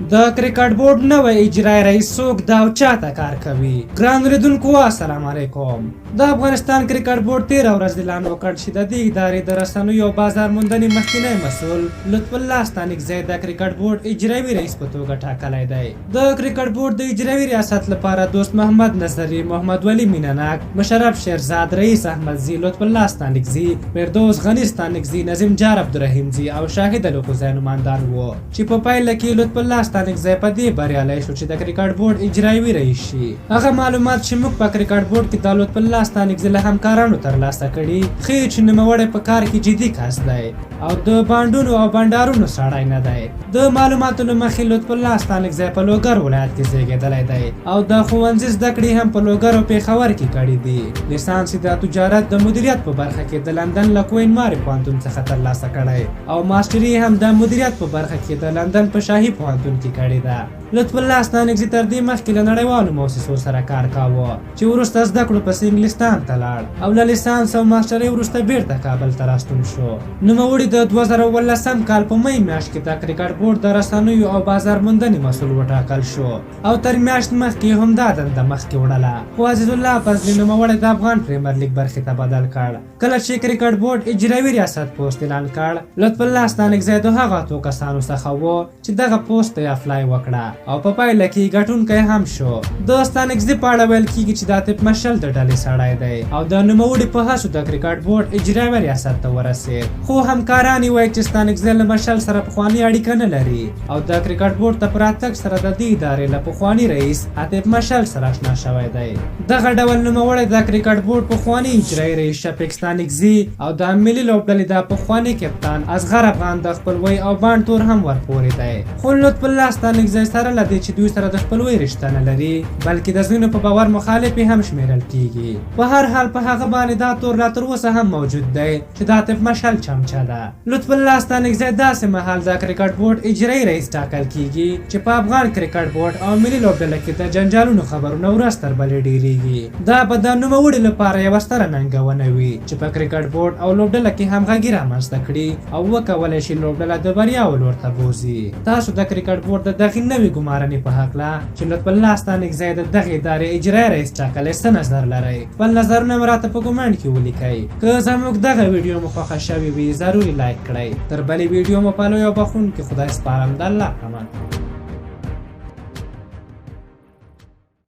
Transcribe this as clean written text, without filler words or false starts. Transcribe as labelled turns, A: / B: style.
A: د کرکټ بورډ نوی اجرای رئیس څوک ده او چاته کار کوي؟ ګران لیدونکو، السلام علیکم. د افغانستان کرکټ بورډ تیره ورځ اعلان وکړ چې د دې ادارې د رسنیو او بازار موندنې مخکینی مسؤل لطف الله ستانکزی د کرکټ بورډ اجرایوي رئیس په توګه ټاکلی دی. د کرکټ بورډ د اجرایوي ریاست لپاره دوست محمد نظري، محمد ولي مینناک، مشرف شیرزاد، رئیس احمدزي، لطف الله ستانکزي، فردوس غني ستانکزي، نظیم جار عبدالرحیمزي او شاهد الکوزی نوماندان وو، چې په پایله کې لطف الله ستانکزی په دې بریالی شو چې د کرکټ بورډ اجرایوي رئیس شي. هغه معلومات چې موږ په کرکټ بورډ کې د لطف الله ستانکزي له همکارانو ترلاسه کړي، ښیي چې نوموړی په کار کې جدي کس دی او د بانډونو او بنډارونو سړی نه دی. د معلوماتو له مخې، لطف الله ستانکزی په لوګر ولایت کې زیږېدلی دی او د ښوونځي زده کړې هم په لوګر او پېښور کې کړې دي. لیسانس یې د تجارت د مدیریت په برخه کې د لندن له کوین ماري پوهنتون څخه ترلاسه کړی او ماسټري یې هم د مدیریت په برخه کې د لندن په شاهي پوهنتون کې کړې ده. لطف الله ستانکزي تر دې مخکې له نړیوالو موسسو سره کار کاوه، چې وروسته زده کړو پسې انګلستان ته لاړ او له لیسانس او ماسټرۍ وروسته بیرته کابل ته راستون شو. نوموړي د 2017 کال په مۍ میاشت کې د کرکټ بورډ د رسنیو او بازار موندنې مسؤل وټاکل شو او تر میاشت مخکې یې هم دا دنده مخکې وړله، خو عزیزالله فضلي نوموړی د افغان پریمر لیګ برخې ته بدل کړ. کله چې کرکټ بورډ اجرایوي ریاست پوسټ اعلان کړ، لطف الله ستانکزی د هغو اتو کسانو څخه و چې دغه پوسټ ته یې اپلای وکړه او په پایله کې ګټونکی هم شو. د ستانکزي په اړه ویل کیږي چې د عاطف مشل د ډلې سړی دی او د نوموړي په هڅو د کرکټ بورډ اجرایوي ریاست ته ورسید، خو همکاران یې وایي چې ستانکزی له مشل سره پخوانۍ اړیکه نه لري او د کرکټ بورډ ته په راتګ سره د دې ادارې له پخواني رئیس عاطف مشل سره اشنا شوی دی. دغه ډول نوموړی د کرکټ بورډ پخواني اجرایي رئیس شفیق ستانکزي او د ملي لوبډلې د پخواني کپتان اصغر افغان د خپلوۍ او بانډ تور هم ورپورې دی. خو لطف الله ستانکزی سره له دې چې دوی سره د خپلوۍ رشته نه لري، بلکې د ځینو په باور مخالف یې هم شمېرل کیږي. په هر حال، په هغه باندې دا تور لا تر اوسه هم موجود دی چې د عاطف مشعل چمچه ده. لطف الله ستانکزی داسې مهال د کرکټ بورډ اجرایي رئیس ټاکل کیږي چې په افغان کرکټ بورډ او ملي لوبډله کې د جنجالونو خبرونه ورځ تر بلې ډیریږي. دا به د نوموړي لپاره یوه ستره ننګونه وي چې په کرکټ بورډ او لوبډله کې همغږي رامنځته کړي او وکولای شي لوبډله د بریاوو لور ته بوځي. تاسو د کرکټ بورډ د دغې نوې ګمارنې په هکله چې لطف الله ستانکزی د دغې ادارې اجرایي رئیس ټاکلی، څه نظر لرئ؟ خپل نظرونه مو راته په کومنټ کې ولیکئ. که زموږ دغه ویډیو مو خوښه شوې وي، ضرور یې لایک کړئ. تر بلې ویډیو مو په لوی او بخښونکي خدای سپارم. د الله امان.